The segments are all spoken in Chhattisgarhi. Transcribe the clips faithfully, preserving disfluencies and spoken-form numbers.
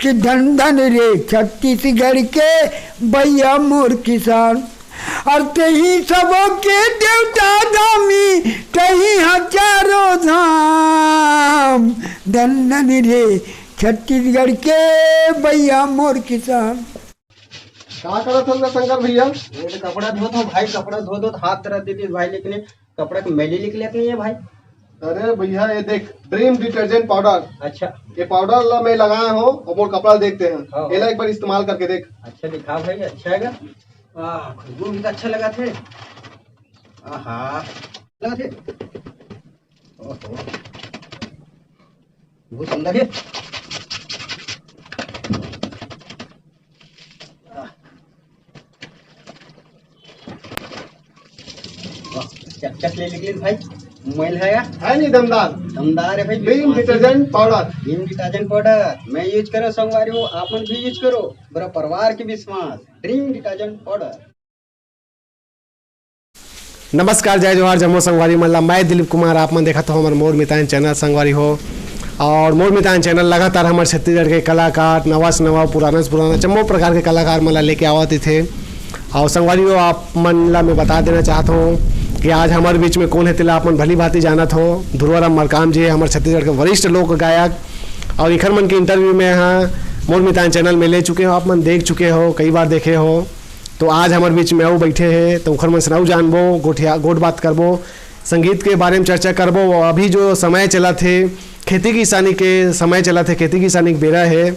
कि धन धन रे छत्तीसगढ़ के भैया मोर किसान, अउ तेही सबो के देवता धामी, तेही हजारों धाम। धन धन रे छत्तीसगढ़ के भैया मोर किसान। का करत हन शंकर भैया? ये तो कपड़ा धोत हो भाई, कपड़ा धो धो हाथ दर्द देती भाई, लेकिन ये कपड़ा के मैली निकलत नहीं है भाई। अरे भैया, ये देख, ड्रीम डिटर्जेंट पाउडर। अच्छा। ये पाउडर ला मैं लगाया हूँ और मोर कपड़ा देखते हैं। हाँ। एला एक बार इस्तेमाल करके देख। अच्छा दिखा भाई, अच्छा हैगा। आह, खुशबू भी तो अच्छा लगा थे। आहा, लगा थे। ओहो, बहुत सुंदर है। वाह, चकचक ले निकली भाई। मैल है या? है नहीं दमदार। दमदार है भाई, ड्रीम विश्वास detergent powder. Dream detergent powder मैं यूज करो, संगवारी हो, आप मन भी यूज करो। पूरा परिवार के विश्वास, ड्रीम डिटर्जेंट पाउडर। नमस्कार, जय जोहार, जम्मो संगवारी मन ला। मैं दिलीप कुमार, आप मन देखत हो हमर मोर मितान चैनल, संगवारी हो। और मोर मितान चैनल लगातार हमर छत्तीसगढ़ के कलाकार, नवा से नवा, पुराना से पुराना, जम्मो प्रकार के कलाकार मन ला लेके आवत रहिथे। और संगवारी हो, आप मन ला मैं बता देना चाहत हूँ कि आज हमर बीच में कौन है, तेला आप मन भली भांति जानत हो। ध्रुवाराम मरकाम जी है हमर छत्तीसगढ़ के वरिष्ठ लोक गायक, और इखर मन के इंटरव्यू में हाँ मोर मितान चैनल में ले चुके हो, आप मन देख चुके हो, कई बार देखे हो। तो आज हमर बीच में अउ बैठे हे, तो उखर मन से अउ जानबो, गोठिया, गोठ बात करबो, संगीत के बारे में चर्चा करबो। अभी जो समय चलत हे, खेती किसानी के समय चलत हे, खेती किसानी के बेरा हे।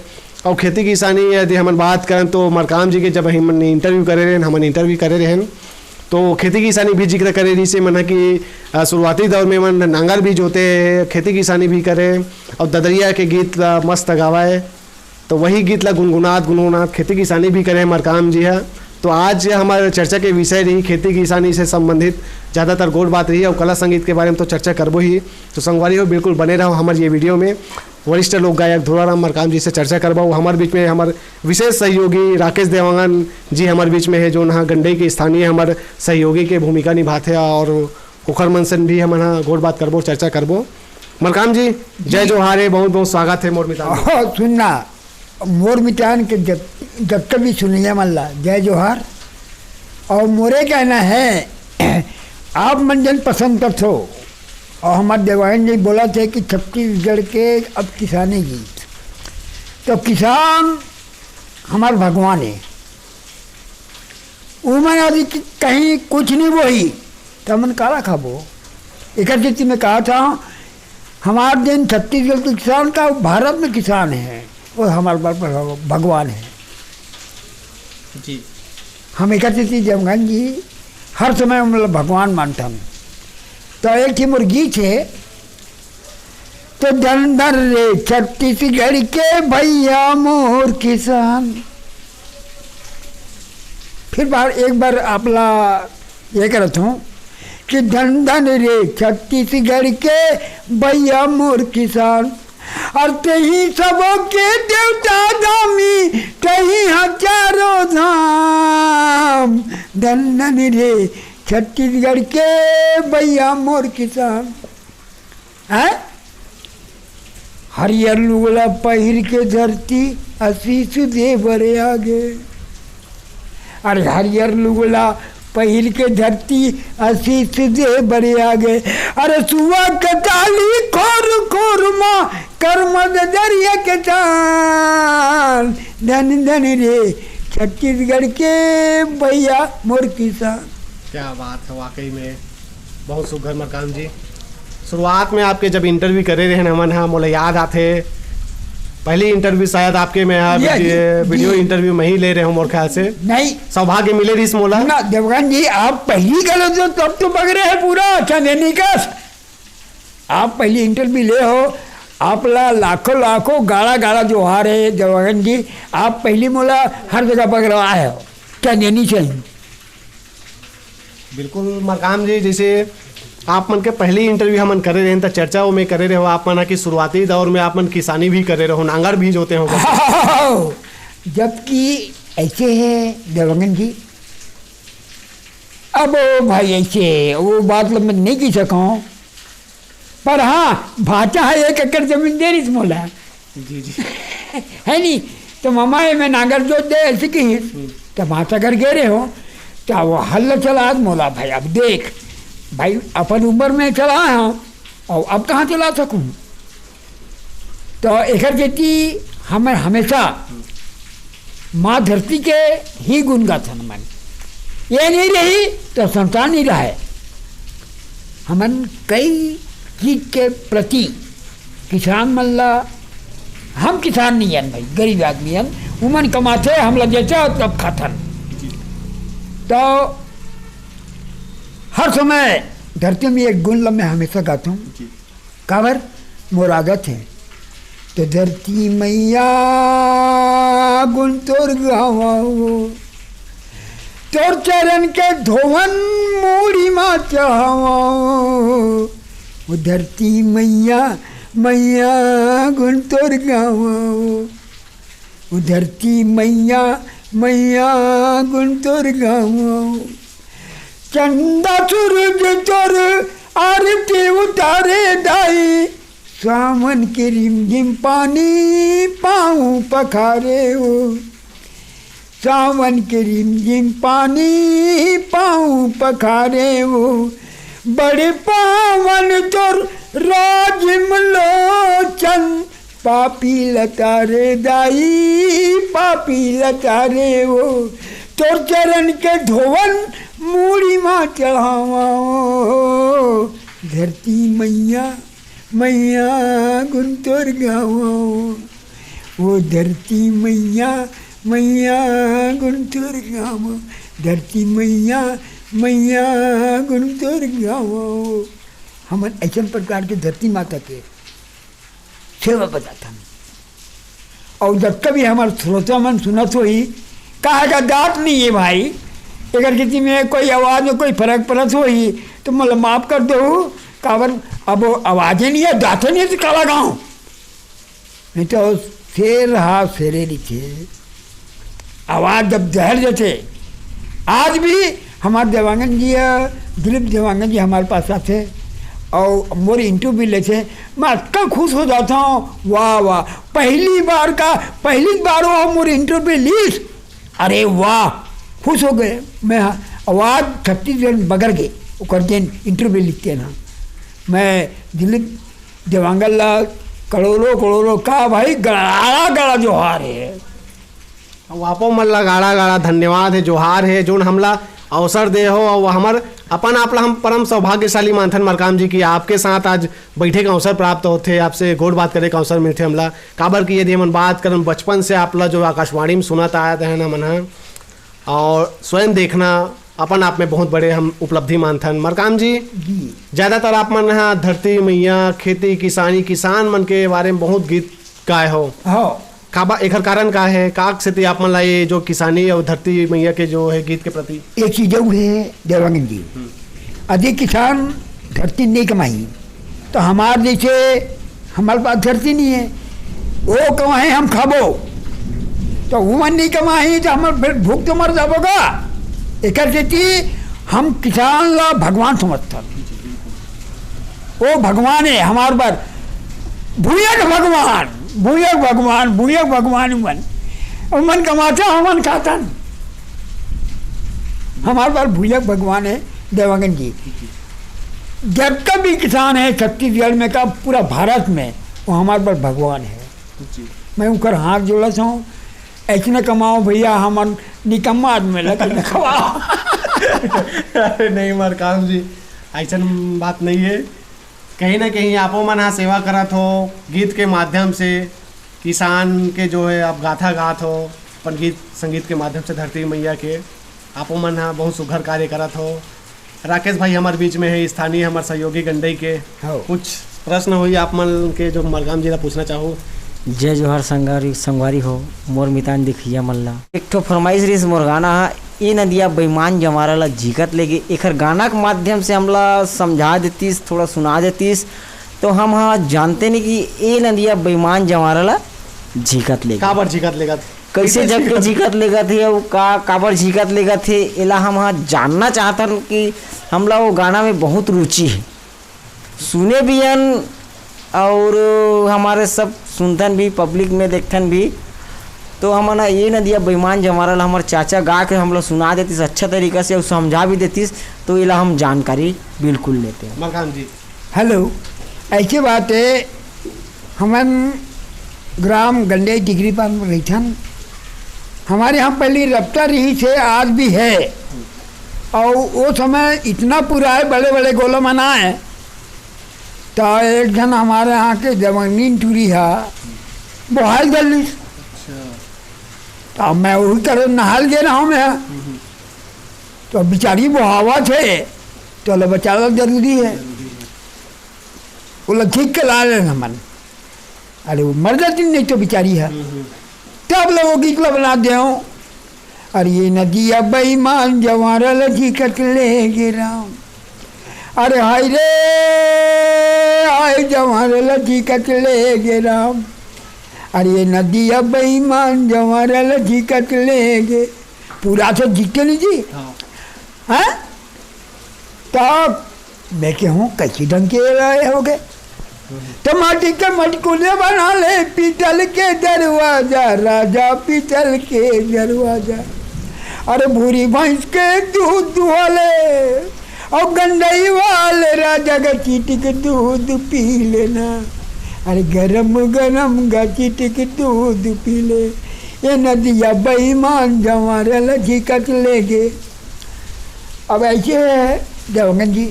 और खेती किसानी यदि हमन बात करन, तो मरकाम जी के जब हमन इंटरव्यू करे रहेन, हमन इंटरव्यू करे रहेन, तो खेती किसानी भी जिक्र करे रहिसे मन ह कि, अ, शुरुआती दौर में मन नांगर भी जोते हे, खेती किसानी भी करे, और ददरिया के गीत ला मस्त गावय। तो वही गीत ला गुनगुनात गुनगुनात खेती किसानी भी करे हे मरकाम जी ह। तो आज हमर चर्चा के विषय रही खेती किसानी से संबंधित ज़्यादातर गोठ बात रही, और कला संगीत के बारे में तो चर्चा करबो ही। तो संगवारी हो, बिल्कुल बने रहो हमर ये वीडियो में। वरिष्ठ लोक गायक ध्रुवाराम मरकाम जी से चर्चा करबो। हमर बीच में हमर विशेष सहयोगी राकेश देवांगन जी हमर बीच में है, जो यहाँ गंडई के स्थानीय हमर सहयोगी के भूमिका निभाथे, और ओखर मन से भी हमन ह गोठ बात करबो, चर्चा करबो। मरकाम जी, जय जोहार हे, बहुत बहुत स्वागत हे मोर मितान। अहो, सुनना, मोर मितान के जत-, जतका भी सुनइया मन ला जय जोहार। और मोरे कहना है, आप मन जन पसंद करथो, और हमर देवायन जी बोलत हे कि छत्तीसगढ़ के अब किसानी गीत, तो किसान हमर भगवान हे। उमन यदि कि-, कहीं कुछ नहीं बोही, तो हमन काला खाबो? एकर सेती मैं कहा था, हमार दिन छत्तीसगढ़ के किसान का, भारत में किसान है, वो हमार बर-, बर-, भगवान है। जी। हम एकर सेती देवांगन जी हर समय मतलब भगवान मानथन। तो एक ठी मोर गीत है, तो धन धन रे छत्तीसगढ़ के भैया मोर किसान। फिर बार, एक बार आपला ये करत हूँ कि धन धन रे छत्तीसगढ़ के भैया मोर किसान, अउ तेही सबो के देवता धामी, तेही हजारों धाम। धन धन रे छत्तीसगढ़ के भैया मोर किसान। हैं? हरियर लुगला पहिर के धरती आशीष दे बरे आगे। अरे हरियर लुगला पहिर के धरती आशीष दे बरे आगे। अरे सुआ के काली खोर खोर मा करम दरिया के चान। धन धन रे छत्तीसगढ़ के भैया मोर किसान। क्या बात है, वाकई में बहुत सुघर मरकाम जी। शुरुआत में आपके जब इंटरव्यू करे रहे हमन हा, मोला याद आथे, पहली इंटरव्यू शायद आपके मैं हा ये वीडियो, जी, वीडियो जी। इंटरव्यू में ही ले रहे हूँ मोर ख्याल से। नहीं। सौभाग्य मिले रहिस मोला। ना, देवांगन जी, आप पहली गलत हो, तब तो बग रहे हैं पूरा, अच्छा नहीं निकास। आप पहली इंटरव्यू ले हो, आप ला लाखों लाखों गाड़ा गाड़ा जोहार है देवांगन जी। आप पहली मोला हर जगह बग रहा है, क्या देनी चाहिए? बिल्कुल मरकाम जी, जैसे आप मन के पहली इंटरव्यू हमन करे रहेन, त चर्चा वो में करे रहो आप मन कि शुरुआती दौर में आप मन किसानी भी करे रहो, नांगर भी जोते हो। जबकि ऐसे है देवांगन जी, अब वो भाई ऐसे वो बात ला मैं नहीं कह सकूँ, पर हाँ, भाचा है एक एकड़ जमीन दे रही मोला। जी, जी। है नी? तो मामा, ये मैं नांगर जोत दे, ऐसे कहिस। हम्म। तो माता घर गे रहे हो, तो वो हल चला, मोला भाई, अब देख, भाई, अपन उम्र में चला हूँ, और अब कहाँ चला सकूँ? तो एकर सेती हमन हमेशा माँ धरती के ही गुण गाथन मन। ये नहीं रही तो संसार नहीं रहे। हमन कई चीज के प्रति किसान मन ला, हम किसान नहीं हन भाई, गरीब आदमी हन, उमन कमाथे, हमला देथे और तब खाथन। तो हर समय धरती में एक गुण ला मैं हमेशा गाता हूँ। जी। काबर? मोर आदत है। तो धरती मैया गुण तोर गावो, तोर चरण के धोवन मूड़ी मा चढ़ावो। वो धरती मैया, मैया गुण तोर गावो। वो धरती मैया, मैया गुण तोर गावो। चंदा सूरज तोर आरती उतारे दाई, सावन के रिमझिम पानी पाँव पखारे हो। सावन के रिमझिम पानी पाँव पखारे हो। बड़े पावन तोर राजिम लोचन, पापी लतारे दाई, पापी लतारे हो। तोर चरण के धोवन मूड़ी मा चढ़ावा हो। धरती मैया, मैया गुण तोर गावो। वो धरती मैया, मैया गुण तोर गावो। धरती मैया, मैया गुण तोर गावो। हमन ऐसन प्रकार के धरती माता के सेवा बताथन। और जब कभी हमार श्रोता मन सुनत होही, कहा का दांत नहीं है भाई, अगर किसी में कोई आवाज में कोई फर्क पड़त होही तो मतलब माफ कर दो। काबर? अब वो आवाजे नहीं है, दांते नहीं है तो काला गाँव। नहीं तो शेर हा शेरे रहिथे। आवाज जब जहर जैसे, आज भी हमारे देवांगन जी, अ, दिलीप देवांगन जी हमारे पास आते और मोर इंटरव्यू भी लेते, मैं अतका खुश हो जाता हूँ। वाह, वाह, पहली बार का, पहली बार वो मोर इंटरव्यू लीस। अरे वाह, खुश हो गए। मैं, हाँ, आवाज छत्तीसगढ़ में बगर गए, ओकर जेन इंटरव्यू लिखते ना। मैं दिलीप देवांगन ला करोड़ों, करोड़ों का भाई गड़ा, गड़ा जोहार है। अउ आपो मन ला गाड़ा गाड़ा धन्यवाद हे, जोहार हे, जोन हमला अवसर दे हो। अउ हमर अपन आप ला हम परम सौभाग्यशाली मानथन मरकाम जी कि आपके साथ आज बैठे के अवसर प्राप्त होथे, आपसे गोठ बात करे के अवसर मिलथे हमला। काबर कि यदि हमन बात करन बचपन से आप ला जो आकाशवाणी में सुनत आए हन हमन ह, अउ स्वयं देखना अपन आप में बहुत बड़े हम उपलब्धि मानथन। मरकाम जी, जी। ज्यादातर आप मन ह धरती मैया, खेती किसानी, किसान मन के बारे में बहुत गीत गाए हो। हाँ। काबा, एखर कारण का है? का सेती आप मन ला ये जो किसानी और धरती मैया के जो है गीत के प्रति? ये चीज अउ है देवांगन जी, हम्म। यदि किसान धरती नहीं कमाही तो हमार जैसे, हमारे पास धरती नहीं है, वो कमाहे हम खाबो, तो वो मन नहीं कमाही तो हम फिर भूख तो मर जाबो का। एकर सेती हम किसान ला भगवान समझथन। वो भगवान है हमार बर, भूयक भगवान, भूयक भगवान, भूयक भगवान। उमन, उमन कमाथे, हमन खाथन। हमार बर भूयक भगवान है देवांगन जी। जतका भी किसान है छत्तीसगढ़ में का, पूरा भारत में, वो हमार बर भगवान है। जी। मैं उनकर हाथ जोड़त हूँ, ऐसने कमाओ भैया, हमन निकम्मा आदमी लगे न खवाओ। अरे नहीं मरकाम जी, ऐसन बात नहीं है। कहीं ना कहीं आपो मन हा सेवा करत हो, गीत के माध्यम से किसान के जो है आप गाथा गात हो, अपन गीत संगीत के माध्यम से धरती मैया के आपो मन हा बहुत सुघर कार्य करत हो। राकेश भाई हमारे बीच में है, स्थानीय हमारे सहयोगी गंडई के। हाँ। कुछ प्रश्न होई आप मन के जो मरकाम जी ला पूछना चाहो? जय जोहार संगवारी, संगवारी हो, मोर मितान दिखिया मन ला। एक ठो फरमाइश रिस मोर गाना हा, ए नदिया बेईमान जंवारा ला झिकत लेगे। एखर गाना के माध्यम से हमला समझा देतिस, थोड़ा सुना देतिस, तो हम हा जानते नहीं कि ए नदिया बेईमान जंवारा ला झिकत लेगे। काबर झिकत लेगत? कैसे जग के झिकत लेगत हे, अउ का, काबर झिकत लेगत हे, एला हम हा जानना चाहतन कि हमला वो गाना में बहुत रुचि है। सुने भी हन और हमारे सब सुनथन भी, पब्लिक में देखथन भी। तो हमन ह ये नदिया बेईमान जंवारा ला हमर चाचा गा के हमला सुना देतिस अच्छा तरीका से, अउ समझा भी देतिस, तो एला हम जानकारी बिल्कुल लेते हैं। मलकान जी। हेलो, ऐसी बात है, हमन ग्राम गंडे डिग्री पर रहिथन। हमारे यहाँ पहली रपटा रहिस हे, आज भी है। और वो समय इतना पूरा है, बड़े बड़े गोला मना है। तो एक झन हमारे यहाँ के जवानीन टूरी हा बोहाल गलिस। अच्छा। तो मैं वही तरह नहाल गे रहा हूँ मैं। हम्म। तो बिचारी बोहावत हे, तो ले बचाना जरूरी है। जरूरी है। वो लोग ठीक के ला लेना मन। अरे वो मर जाती नहीं तो बिचारी है। हम्म, हम्म। तब ले वो गीत ला बना दे हूँ। अरे ये नदिया बेईमान जंवारा ल झिकत ले गे राम। अरे हाय रे, हाय जंवारा ल झिकत ले गे राम। अरे ये नदिया बेईमान जंवारा ल झिकत ले गे। पूरा तो झिकते नहीं जी। हाँ। हैं? तब मैं कहूँ, कैसी ढंग के रहे हो गए? तो माटी के मटकुले बना ले, पीतल के दरवाजा, राजा पीतल के दरवाजा। अरे भूरी भैंस के दूध दुहा ले, और गंडई वाले राजा का चिटिक दूध पी लेना। अरे गरम गरम का चिटिक दूध पी ले, ये नदिया बेईमान जंवारा ल झिकत ले गे। अब ऐसे है देवंगन जी,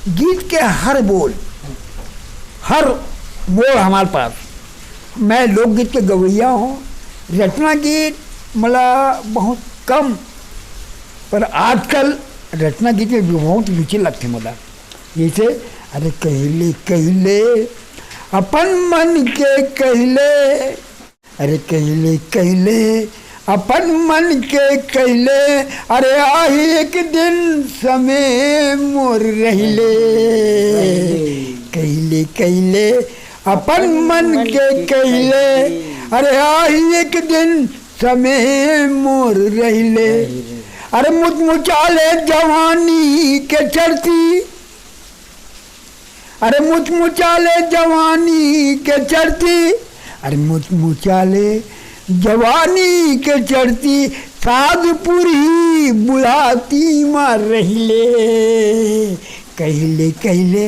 गीत के हर बोल, हर मोड़ हमारे पास। मैं लोकगीत के गवैया हूँ, रचना गीत मला बहुत कम, पर आजकल रचना गीत में भी बहुत रुचि लगथे मला। जैसे, अरे कहले कहले अपन मन के कहले, अरे कहले कहले अपन मन के कहले, अरे आही एक दिन समय मोर रहले। कहले कहले अपन मन के कहले, अरे आही एक दिन समय मोर रहले। अरे मुचमुचाले जवानी के चढ़ती, अरे मुचमुचाले जवानी के चढ़ती, अरे मुचमुचाले जवानी के चढ़ती, साधपुर ही बुढ़ाती मा रहले। कहले कहले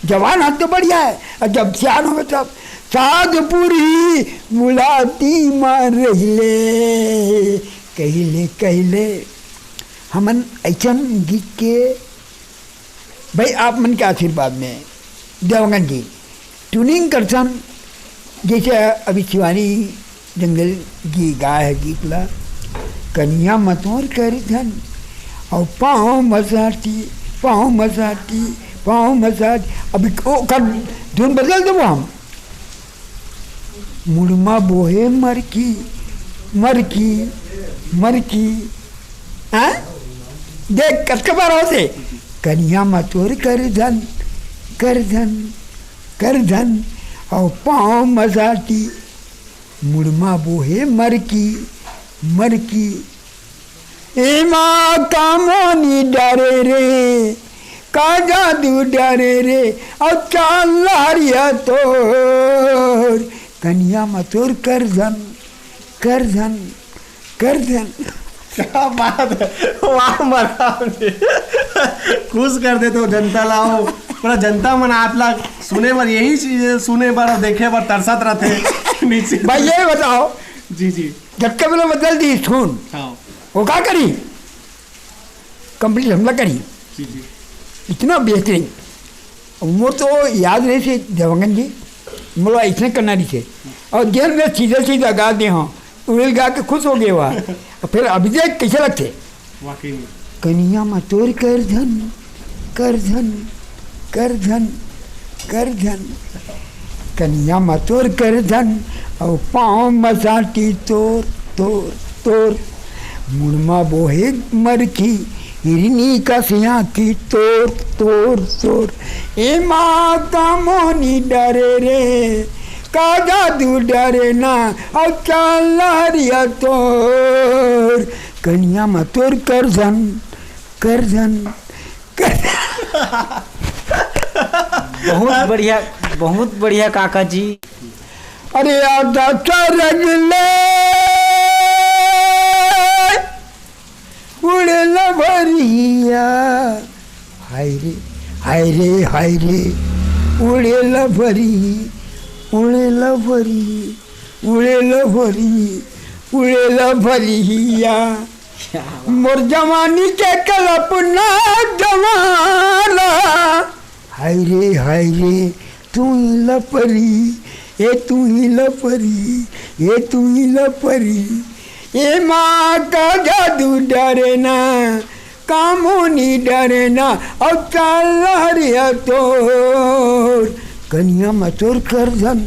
जवान हाथ तो बढ़िया है, और जब सियान हो तब साधपुर ही बुढ़ाती मा रहले। कहले कहले हमन ऐसन गीत के भाई, आप मन के आशीर्वाद में देवंगन जी ट्यूनिंग करथन, जैसे अभी शिवानी जंगल जी गाए है गीत ला, कनिया मतोर कर धन और पाँव मसाती, पाँव मसाती, पाँव मसाती। अभी ओकर धुन बदल देबो हम। मुड़मा बोहे मरकी, मरकी, मरकी। हाँ? देख, कतका बार होथे। कनिया मतोर कर धन, कर धन, कर धन, और पाँव मसाती। मुड़मा बोहे मरकी, मरकी। एमा का मोनी डरे रे, का जादू डरे रे, और चाल लहरिया तोर, कनिया मतोर कर धन, कर धन, कर धन। क्या बात है, वाह मरकाम जी। खुश कर देते हो जनता ला, पूरा जनता मन आप ला सुने बर, यही चीज सुने बर और देखे बर तरसत रहते हैं। निश्चित। भाई ये बताओ, जी जी। जब कब बदल दी सुन, हाँ। वो का करी? कंप्लीट हमला करी। जी जी। इतना बेहतरीन। मोर तो याद रहिसे देवंगन जी, मोला ऐसने करना रहिसे। और जेन में सीधे सीधा गा दे हों, उहेल गा के खुश हो गे हों। फिर अभी देख कैसे लगथे। वाकई में। कनिया मतोर कर धन, कर धन, कर धन, कर धन। कनिया मतोर कर धन, अउ पाँव मसाटी तोर, तोर, तोर। मुड़मा बोहे मरखी, हिरनी कस आँखी तोर, तोर, तोर। एमा का मोनी डरे रे, का जादू डरे ना, अउ चाल लहरिया तोर। कनिया मतोर कर धन, कर धन, कर धन। बहुत बढ़िया, बहुत बढ़िया काका जी। अरे आधा सरग ले उड़ेला भरिया, हाय रे, हाय रे, हाय रे, उड़ेला भरी, उड़ेला भरी, उड़ेला भरी, उड़ेला भरिया। मोर जवानी के कल्पना जवाला, हाय रे, हाय रे, तू ही लपरी, ए तू ही लपरी, ए तू ही लपरी। ए माँ का जादू डरे ना, कामोनी डरे ना, अउ चाल हरिया तोर कनिया म तोर करधन,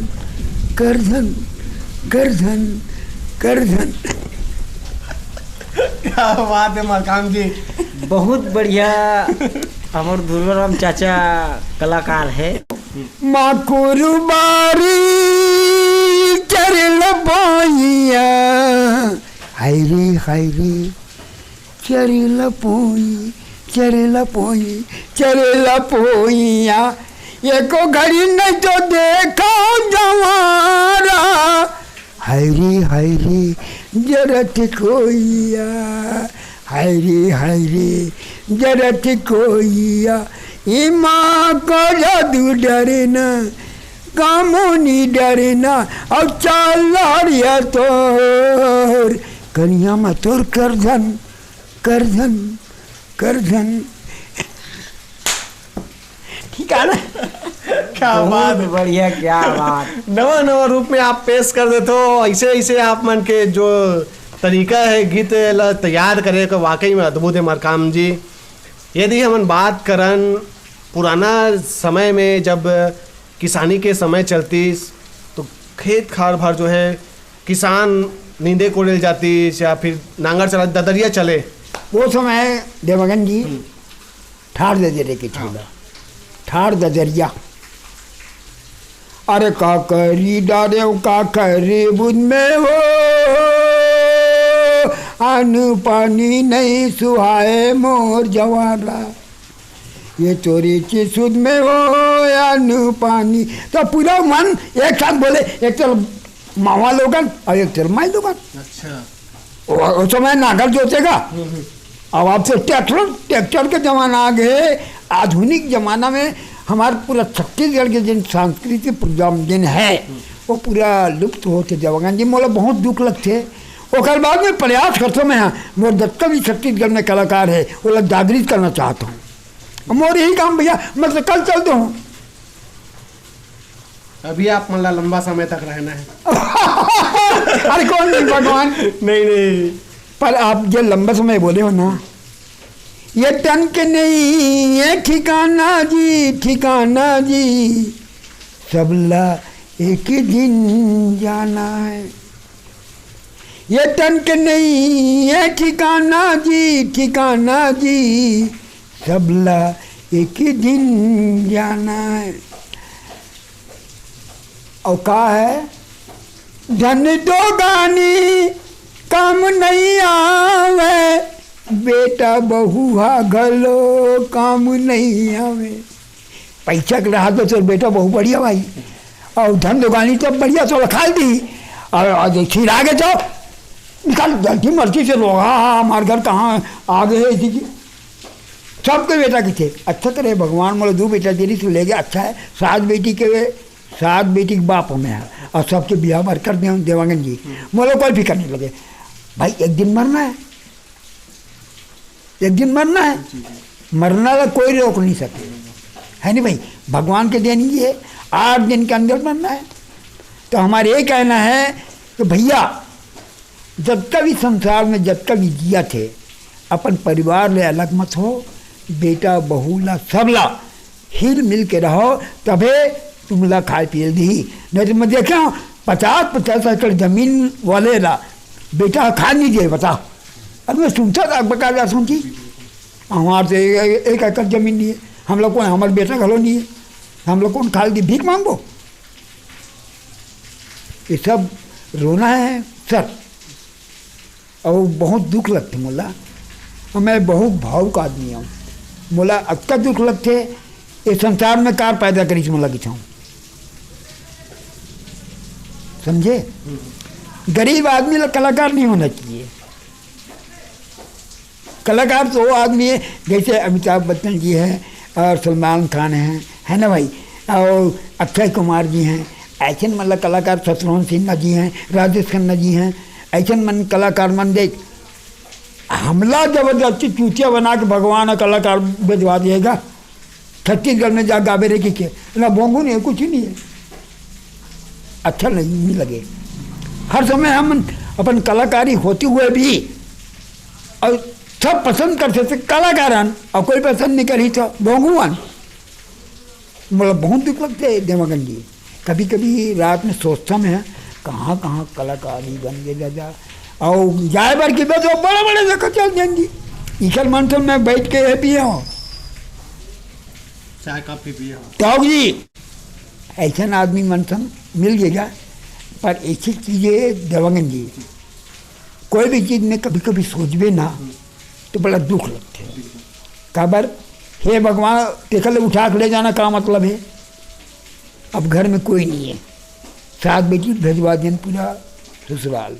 करधन, करधन, करधन। क्या बात है मकाम जी। बहुत बढ़िया। हमर दुर्गाराम चाचा कलाकार है। माँ कुरुबारी चरल बोइया, हाय रे, हाय रे, चरल पोई, चरल पोई, चरल पोइया। एको घड़ी नहीं तो देखा जवारा, हाय रे, हाय रे, जरत कोइया, हाय रे, हाय रे, जरत कोइया। ई माँ का जादू डरे ना, कामोनी डरे ना, अउ चाल हरिया तोर कनिया म तोर करधन, करधन, करधन। ठीक है ना? क्या बात बहुत है। बढ़िया, क्या बात। नवा नवा रूप में आप पेश कर देते हो, ऐसे ऐसे आप मन के जो तरीका है गीत ला तैयार करे का, वाकई में अद्भुत है मरकाम जी। यदि हमन बात करन पुराना समय में, जब किसानी के समय चलतीस, तो खेत खार भर जो है किसान नींदे कोड़े ल जातीस या फिर नांगर चला ददरिया चले। वो समय देवगन जी हम्म। ठार ददरिया के हाँ। ठेला, ठार ददरिया। अरे का करी डारेव का करी बुन में हो, अन्न पानी नहीं सुहाए मोर जवारा। ये तोरी की सुध में हो अन्न पानी। तो पूरा मन एक साथ बोले, एक तरफ मावा लोगन और एक तरफ माई लोगन। अच्छा। वो, वो समय नांगर जोतेगा। हम्म, हम्म। अब, अब तो ट्रैक्टर, ट्रैक्टर के जमाना आ गए। आधुनिक जमाना में हमारे पूरा छत्तीसगढ़ के जिन सांस्कृतिक प्रोग्राम जिन है, हम्म। वो पूरा लुप्त होते देवगन जी। मोला बहुत दुख लगते। ओकर बाद में प्रयास करतो मैं, हाँ, मोर जतका भी छत्तीसगढ़ में कलाकार है, वो लोग जागृत करना चाहता हूँ। मोर यही काम भैया, मैं तो कल चल दो हूँ। अभी आप मन ला लंबा समय तक रहना है। अरे कौन नहीं भगवान? नहीं, नहीं। पर आप जो लंबा समय बोले हो ना, ये तन के नहीं ये ठिकाना जी, ठिकाना जी, सबला एक ही दिन जाना है। ये तन के नहीं ये ठिकाना जी, ठिकाना जी, सबला एक ही दिन जाना है। और का है? धन दो गानी काम नहीं आवे, बेटा बहू हा घलो काम नहीं आवे। पैसा के रहा तो तोर बेटा बहुत बढ़िया भाई, और धन दो गानी तो बढ़िया तो खा दी, और, और जो खीर आगे तो निकाल जल्दी मर्जी से लोग, हाँ, हाँ, हमारे घर कहाँ आगे है इसी की। सबके बेटा किथे अच्छा करे भगवान, मोला दू बेटा देरी से ले गया, अच्छा है। सात बेटी के, सात बेटी के बाप हमें है, और सबके बिहाव बर कर दे देवांगन जी। मोला कोई फिकर नहीं लगे भाई, एक दिन मरना है, एक दिन मरना है। मरना ला कोई रोक नहीं सके, है नहीं भाई? भगवान के देन ये है, आठ दिन के अंदर मरना है। तो हमारे ये कहना है कि भैया, जतका भी संसार में जतका भी जिया थे, अपन परिवार ले अलग मत हो। बेटा बहू ला सबला हिल मिल के रहो, तभे तुमला खाए पिए ला दिही। नहीं तो मैं देखे हूँ, पचास पचास एकड़ जमीन वाले ला बेटा खा नहीं दे, बता। अब मैं सुनता था बकायदा सुनती, हमारे तो एक, एक एकड़ जमीन नहीं है, हम लोग कौन, हमारे बेटा घलो नहीं है, हम लोग कौन खाए दी, भीख मांगो? ये सब रोना है सर। और बहुत दुख लगते मोला, और मैं बहुत भावुक आदमी हूँ। मोला अतका दुख लगते, ये संसार में कार पैदा करी मोला किछाऊँ। समझे? गरीब आदमी ला कलाकार नहीं होना चाहिए। कलाकार तो वो आदमी है, जैसे अमिताभ बच्चन जी हैं और सलमान खान हैं, है ना भाई, और अक्षय कुमार जी हैं, ऐसे मतलब कलाकार, शत्रुघ्न सिन्हा जी हैं, राजेश खन्ना जी हैं, ऐसे मन कलाकार मन देख, हमला जबरदस्ती चूतिया बना के भगवान और कलाकार भेजवा दिएगा। छत्तीसगढ़ में जा गावे रे कि के ना, बोंगू नहीं है, कुछ नहीं है, अच्छा नहीं, नहीं लगे। हर समय हम अपन कलाकारी होते हुए भी और सब पसंद करते थे कलाकारन, और कोई पसंद नहीं करी तो भोंगुअन। मतलब बहुत दुख लगते देवांगन जी। कभी कभी रात में सोचता मैं, कहाँ कहाँ कलाकारी बन गए दादा। और जाए बर की बस वो बड़े बड़े लेकर चल जाएंगी। इकर मंथन में बैठ के ये पिए हो। चाय कॉफी पिए हो। ताऊ जी, ऐसा आदमी मंथन मिल गया। पर ऐसी चीजें देवांगन जी, कोई भी चीज में कभी कभी सोचबे ना तो बड़ा दुख लगते हैं। काबर, हे भगवान, तेकर ले उठा के ले जाना का मतलब है? अब घर में कोई नहीं है, सात बेटी भेजवा देन पूरा ससुराल।